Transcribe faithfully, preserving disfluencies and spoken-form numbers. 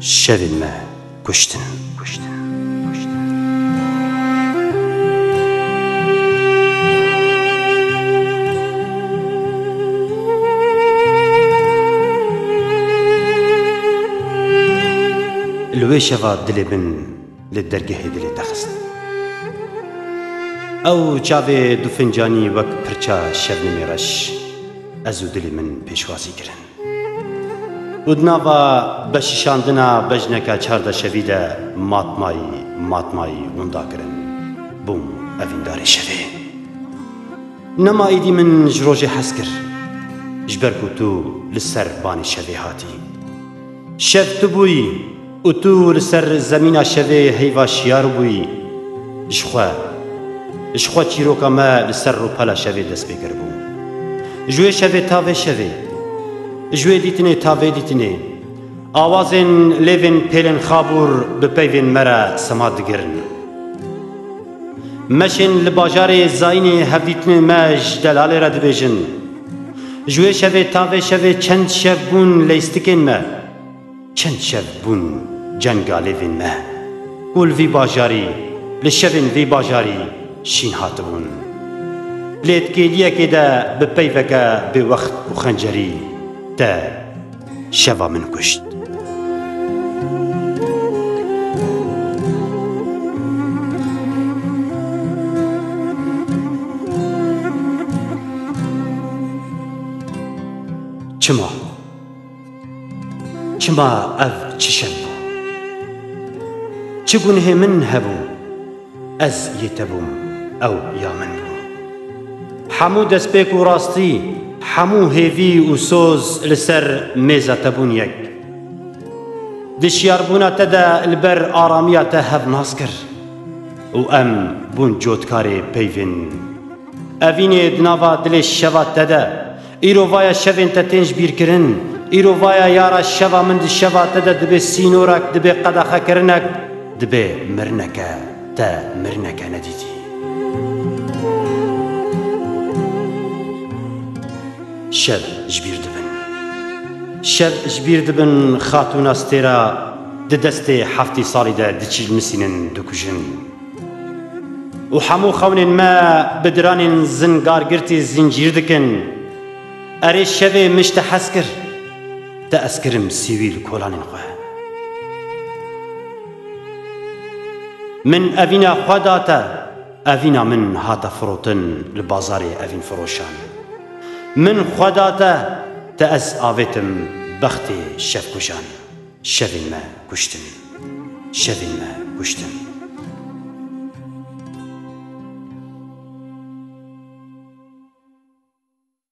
Şevên me kuştin. Li wê şeva dilê min li dergehê dilê te xist. Ew çavê du fincanî wek pirça şevnimê reş ez û dilê min pêşwazî kirin. Û di nava beşişandina bejneke çardeşevî de matmayî, matmayî winda kirin. Bûm evîndarê şevê. Nema îdî min ji rojê hez kir, ji ber ku tu li ser banê şevê hatî. Şev tu bûyî û tu li ser zemîna şevê heyva şiyar bûyî. Ji xwe, ji xwe çîroka me li ser rûpela şevê dest pê kiribû. Ji wê şevê ta vê şevê, ji wê dîtinê ta vê dîtinê, awazên lêvên pêlên Xabûr bi peyvên me re sema digirin. Meşên li bajarê Zayînê hevdîtinên me ji delalê re dibêjin. Ji wê şevê ta vê şevê çend şev bûn leyistikên me. Çend şev bûn cenga lêvên me. Ku li vî bajarî, li şevên vî bajarî şîn hatibûn. Lê di kêliyekê de bi peyveke bêwext û xencerî te şeva min kuşt. Çima? Çima ev çi şev bû? Çi gunehê min hebû? Ez yê te bûm, ew ya min bû. Hemû destpêk û rastî, hemû hêvî û soz li ser mêza te bûn yek. Di şiyarbûna te de li ber aramiya te hev nas kir û em bûn cotkarê peyvên. Evînê di nava dilê şeva te de. Îro vaya şevên te tên ji bîr kirin. Îro vaya yara şeva min di şeva te de dibe sînorek, dibe qedexekirinek, dibe mirineke te mirineke nedîtî. Şev ji bîr dibin. Şev ji bîr dibin, xatûna stêra di destê heftê salî de diçilmisînin, dikujin. Û hemû xewnên me bi diranên zingargirtî zincîr dikin. Erê şevê min ji te hez kir, te ez kirim sîwî li kolanên xwe. Min evîna xwe da te, evîna min hate firotin li bazarê evînfiroşan. Min xwe da te, te ez avêtim bextê şevkujan. Şevên me kuştin. Şevên me kuştin.